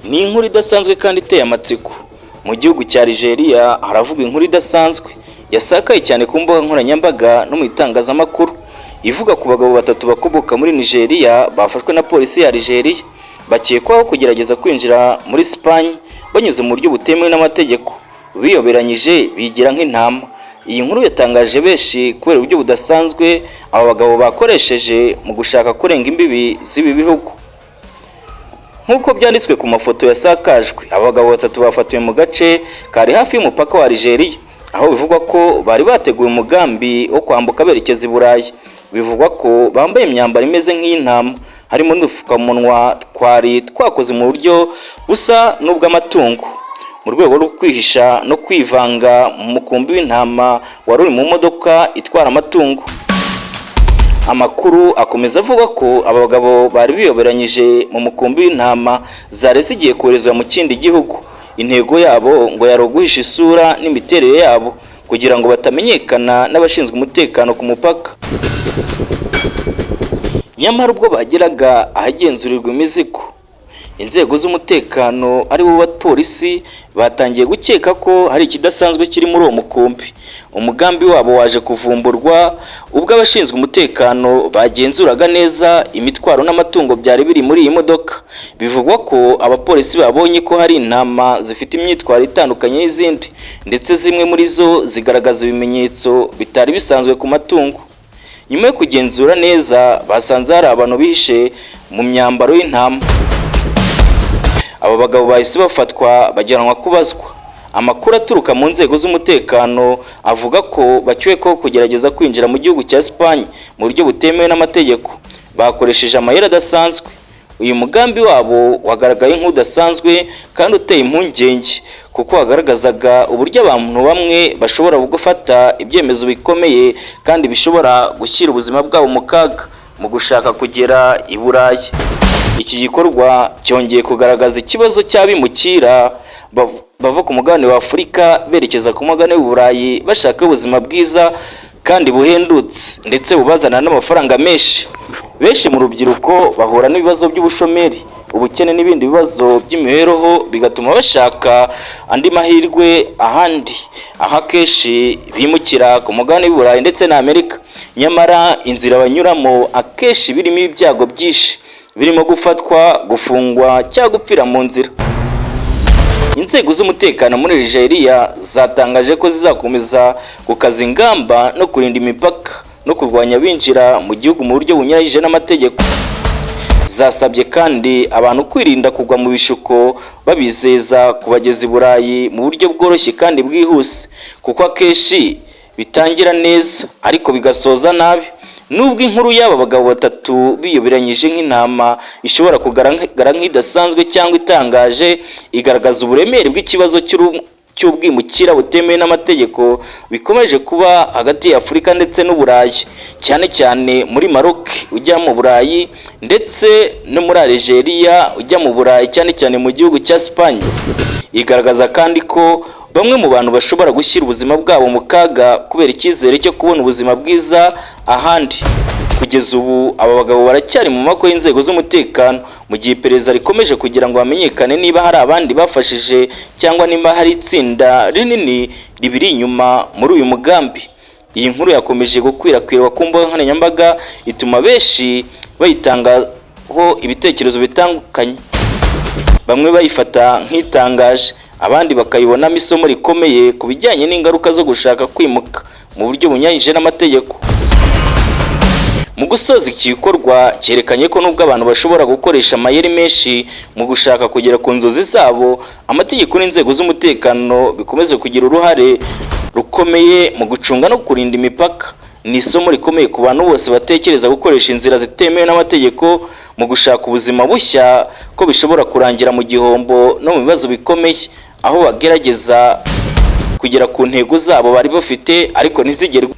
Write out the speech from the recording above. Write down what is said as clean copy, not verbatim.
Ni inkuru idasanzwe kandi iteye amatsiko. Mu gihugu cya Algeria haravugwa inkuru idasanzwe yasakaye cyane ku mbuga nkoranyambaga no mu itangazamakuru, ivuga ku bagabo batatu bakomoka muri Nigeria bafashwe na polisi ya Algeria bakekwaho kugerageza kwinjira muri Espagne banyuze mu buryo butemewe n'amategeko, biyoberanyije bigira nk'intama. Iyi nkuru yatangaje benshi kubera uburyo budasanzwe aba bagabo bakoresheje mu gushaka kurenga imbibi z'ibi bihugu. Nk'uko byanditswe ku mafoto yasakajwe, abagabo batatu bafatiwe mu gace kari hafi y'umupaka wa Algeria, aho bivugwa ko bari bateguye umugambi wo kwambuka berekeza i Burayi. Bivugwa ko bambaye imyambaro imeze nk'iy'intama, harimo n'udupfukamunwa twari twakoze mu buryo busa n'ubw'amatungo, mu rwego rwo kwihisha no kwivanga mu mukumbi w'intama wari uri mu modoka itwara amatungo. Amakuru akomeza avuga ko aba bagabo bari biyoberanyije mu mukumbi w'intama zari zigiye koherezwa mu kindi gihugu. Intego yabo ngo yari uguhisha isura n'imiterere yabo kugira ngo batamenyekana n'abashinzwe umutekano ku mupaka. Nyamara ubwo bageraga ahagenzurirwa imizigo, inzego z'umutekano ari bo bapolisi batangiye gukeka ko hari ikidasanzwe kiri muri uwo mukumbi. Umugambi wabo waje kuvumburwa ubwo abashinzwe umutekano bagenzuraga neza imitwaro n'amatungo byari biri muri iyi modoka. Bivugwa ko abapolisi babonye ko hari intama zifite imyitwarire itandukanye y'izindi, ndetse zimwe muri zo zigaragaza ibimenyetso bitari bisanzwe ku matungo. Nyuma yo kugenzura neza, basanze hari abantu bihishe mu myambaro y'intama. Aba bagabo bahise bafatwa bajyanwa kubazwa. Amakuru aturuka mu nzego z'umutekano avuga ko bakekwaho kugerageza kwinjira mu gihugu cya Espagne mu buryo butemewe n'amategeko, bakoresheje amayeri adasanzwe. Uyu mugambi wabo wagaragaye nk'udasanzwe kandi uteye impungenge, kuko wagaragazaga uburyo abantu bamwe bashobora gufata ibyemezo bikomeye kandi bishobora gushyira ubuzima bwabo mu kaga mu gushaka kugera i Burayi. Iki gikorwa cyongeye kugaragaza ikibazo cy'abimukira bava ku mugabane wa Afurika berekeza ku mugabane w'u Burayi bashaka ubuzima bwiza kandi buhendutse, ndetse bubazana n'amafaranga menshi. Benshi mu rubyiruko bahura n'ibibazo by'ubushomeri, ubukene n'ibindi bibazo by'imibereho, bigatuma bashaka andi mahirwe ahandi, aho akenshi bimukira ku mugabane w'u Burayi ndetse na Amerika. Nyamara inzira banyuramo akenshi birimo ibyago byinshi, birimo gufatwa, gufungwa cyangwa gupfira mu nzira. Inzego z'umutekano muri Algeria zatangaje ko zizakomeza gukaza ingamba no kurinda imipaka no kurwanya abinjira mu gihugu mu buryo bunyuranyije n'amategeko. Zasabye kandi abantu kwirinda kugwa mu bishuko babizeza kubageza i Burayi mu buryo bworoshye kandi bwihuse, kuko akenshi bitangira neza ariko bigasoza nabi. Nubwo inkuru y'aba bagabo batatu biyoberanyije nk'intama ishobora kugaragara nk'idasanzwe cyangwa itangaje, igaragaza uburemere bw'ikibazo cy'ubwimukira butemewe n'amategeko bikomeje kuba hagati ya Afurika ndetse n'Uburayi, cyane cyane muri Maroc ujya mu Burayi ndetse no muri Algeria ujya mu Burayi, cyane cyane mu gihugu cya Espagne. Igaragaza kandi ko bamwe mu bantu bashobora gushyira ubuzima bwabo mu kaga kubera icyizere cyo kubona ubuzima bwiza ahandi. Kugeza ubu aba bagabo baracyari mu maboko y'inzego z'umutekano, mu gihe iperereza rikomeje kugira ngo hamenyekane niba hari abandi bafashije cyangwa niba hari itsinda rinini ribiri inyuma muri uyu mugambi. Iyi nkuru yakomeje gukwirakwira ku mbuga nkoranyambaga, ituma benshi bayitangaho ibitekerezo bitandukanye, bamwe bayifata nk'itangaje, abandi bakayibonamo isomo rikomeye ku bijyanye n'ingaruka zo gushaka kwimuka mu buryo bunyuranyije n'amategeko. Mu gusoza, iki gikorwa cyerekanye ko nubwo abantu bashobora gukoresha amayeri menshi mu gushaka kugera ku nzozi zabo, amategeko n'inzego z'umutekano bikomeza kugira uruhare rukomeye mu gucunga no kurinda imipaka. Ni isomo rikomeye ku bantu bose batekereza gukoresha inzira zitemewe n'amategeko mu gushaka ubuzima bushya, ko bishobora kurangira mu gihombo no mu bibazo bikomeye, aho bagerageza kugera ku ntego zabo bari bafite ariko ntizigerwe.